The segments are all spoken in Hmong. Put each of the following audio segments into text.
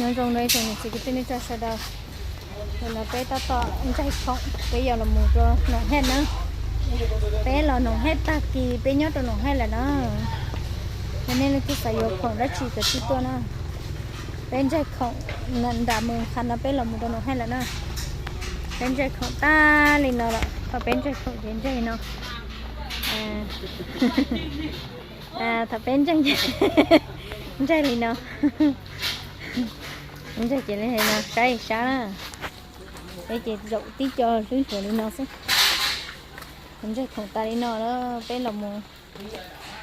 Nyob zoo rau ib tsoom niam txiv kwv tij neej tsa sawv daws. Nim no peb tab tom ntsaig khoom, peb yuav los mus rau Noom Hej na. Peb los Noom Hej tag kis, peb nyob rau Noom Hej lawm na. Yog nej leej twg xav yuav khoom dab tsi kav tsij tuaj na. Peb ntsaig khoom nram Moos Khas no, peb los mus rau Noom Hej lawm na. Peb ntsaig khoom tag li no lawm, thaum peb ntsaig khoom ces ntsaig li no. Thaum peb ntsaig, ntsaig li no, ntsaig ces li no, saib sab na. Peb ces zaum tib co hlwb hluas li no xwb. Ntsaig khoom tas li no lawm, peb los mus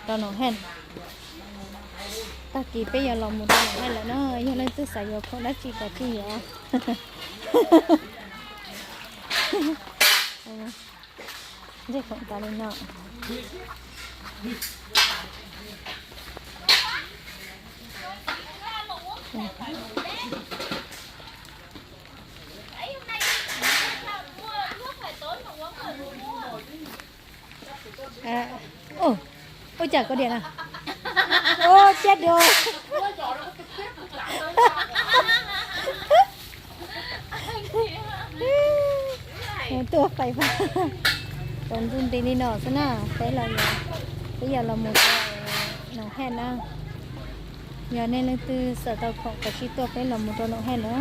rau Noom Hej. Tag kis peb yuav los mus rau Noom Hej lawm na, yog leej twg xav yuav khoom dab tsi kav tsij yuav. Ntsaig khoom tas li no. Ua cas koj diam na? Ua cas dua. Tuaj fais fab. Tus ntu nti li no xwb na, peb los, peb yuav los mus rau Noom Hej na. Yog nej leej twg xav tau khoom kav tsij tuaj, peb los mus rau Noom Hej na.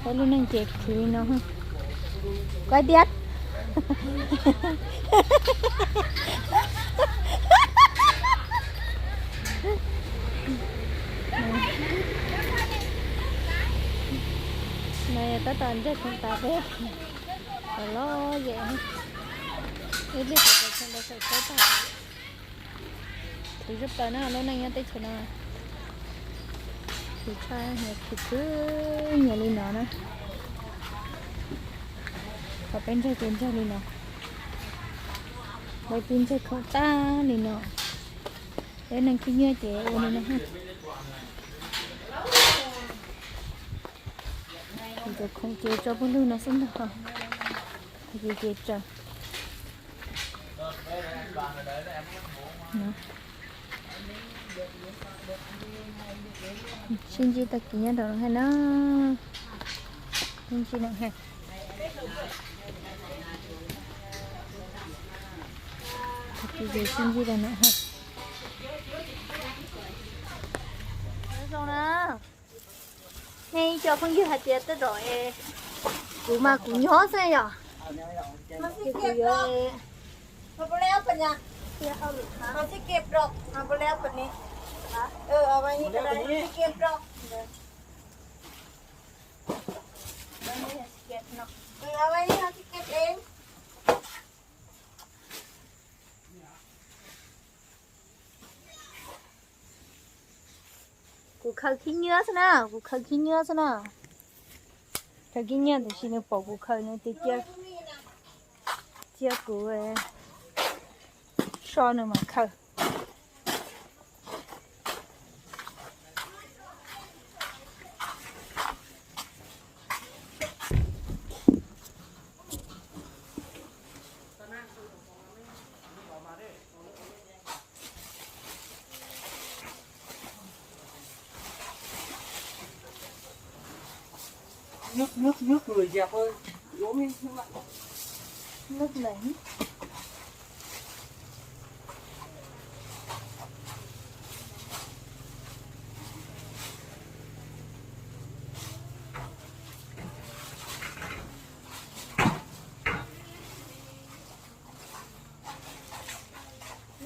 Peb lub neej ces khwv li no. Koj tias no yog tab tom ntsaig khoom tas peb los lom zem, ib pliag ces tau tsheb tag. Khwv zaj plaws na, lub neej nyob teb chaws no khwv tshaj, khwv khwb nyias li no na. Thaum peb ntsaig ces ntsaig li no, peb twb ntsaig khoom tag li no. Peb neeg khib nyiab ces ua li no. Kuv cov khoom ces tso pub lug no xwb ntag. Ces ces tso. Sib ntsib tag kis nyob rau Noom Hej na. Sib ntsib Noom Hej. Tag kis ces sib ntsib rau Noom Hej. Zoo na. Nej cov phooj ywg hais tias tej zaum es kuv mas kuv nyob xwb yom. Ces kuv yuav Kuv khaws khib nyiab xwb na, kuv khaws khib nyiab xwb na. Khaws khib nyiab tiam sis nws pom kuv khaws nws tias cia, cia kuv so nws mam khaws.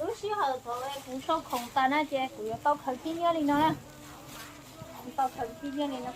Lub sij hawm thaum kuv sau khoom tas na ces kuv yuav tau khaws khib nyiab li no na. Tau khaws khib nyiab li no.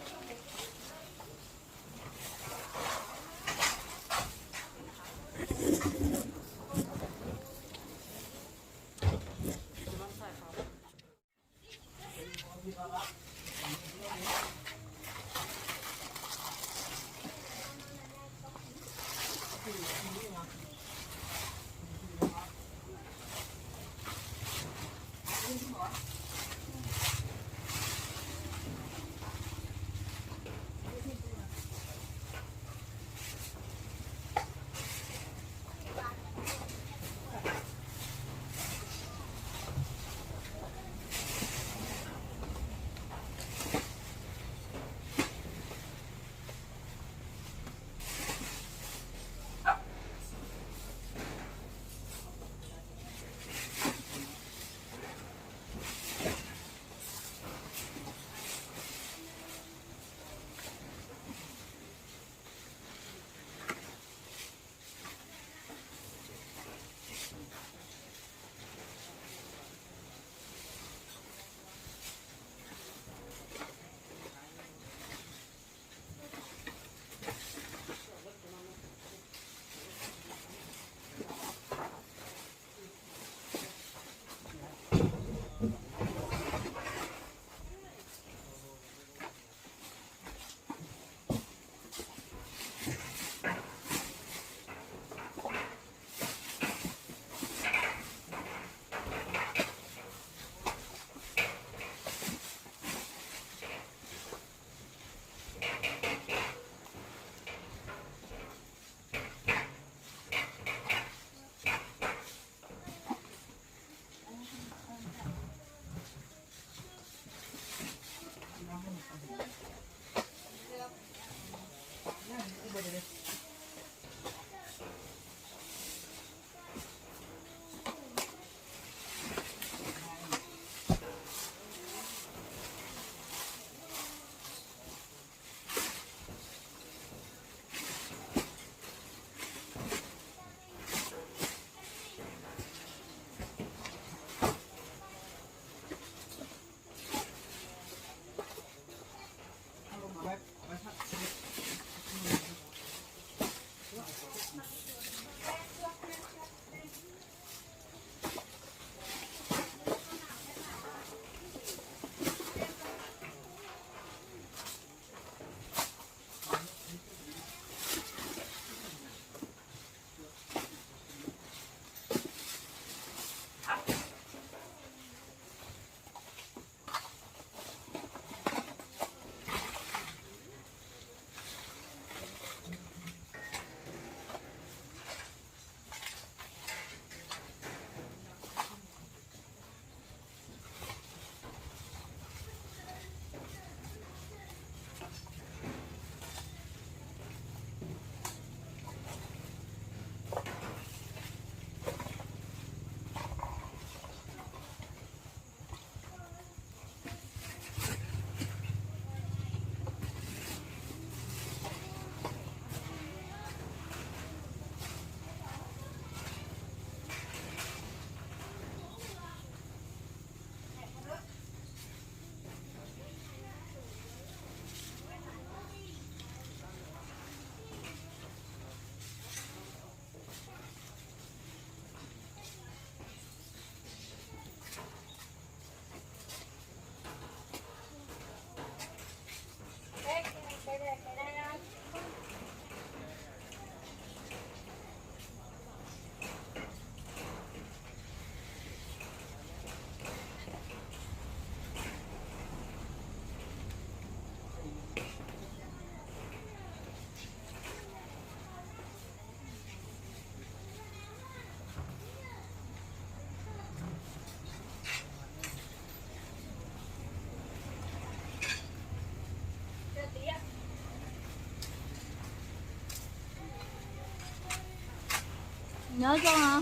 Nyob zoo no.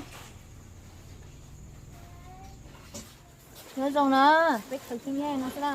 Nyob zoo na, peb khaws khib nyiab no xwb na.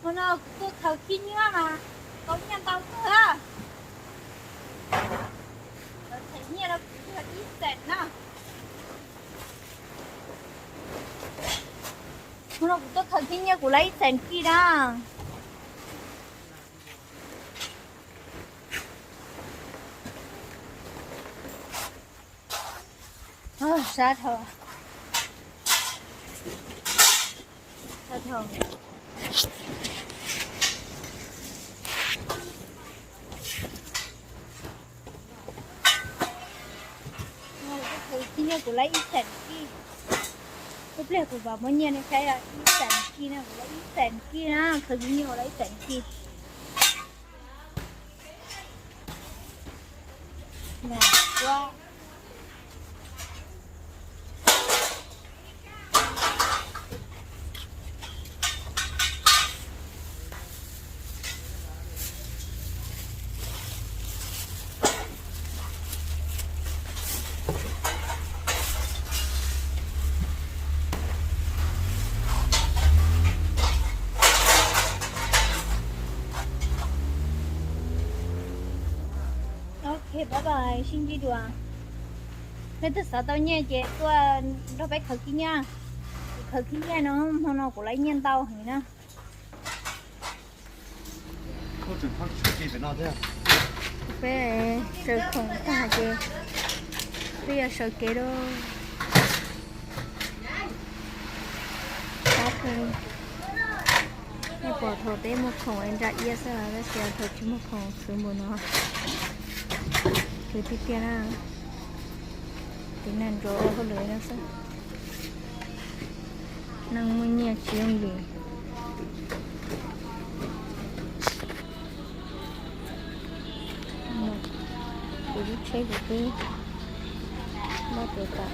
Hmo no kuv tuaj khaws khib nyiab mas tau nyiaj ntau kawg. Lawv them nyiaj rau kuv yog ib xees na. Hmo no kuv tuaj khaws khib nyiab kuv lawv ib xees kij na. Sab dhau. Sab dhau. Khib nyiab kuv lawv ib xees kij. Ib pliag kuv mam muab nyiaj nej saib, ib xees kij na, kuv lawv ib xees kij na, khawv khib nyiab kuv lawv ib xees kij. Ok, bye bye, sib ntsib dua. Leej twg xav tau nyiaj ces tuaj nrog peb khaws khib nyiab. Khaws khib nyiab no, hmo no kuv lawv nyiaj ntau heev na. Peb sawv khoom tag ces peb yuav sawv kev lawm. Nej pom thaum peb muag khoom es ntsa iab xwb, tab sis thaum tsis muag khoom khwv npaum no. Khwv tiag tiag na. Tiv nag ntsuav ua hauj lwm no xwb. Neeg muaj nyiaj tsis yooj yim. Lub tsheb kuv twb npaj tuav tas.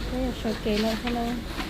Peb yog sau kev lawm thiab na.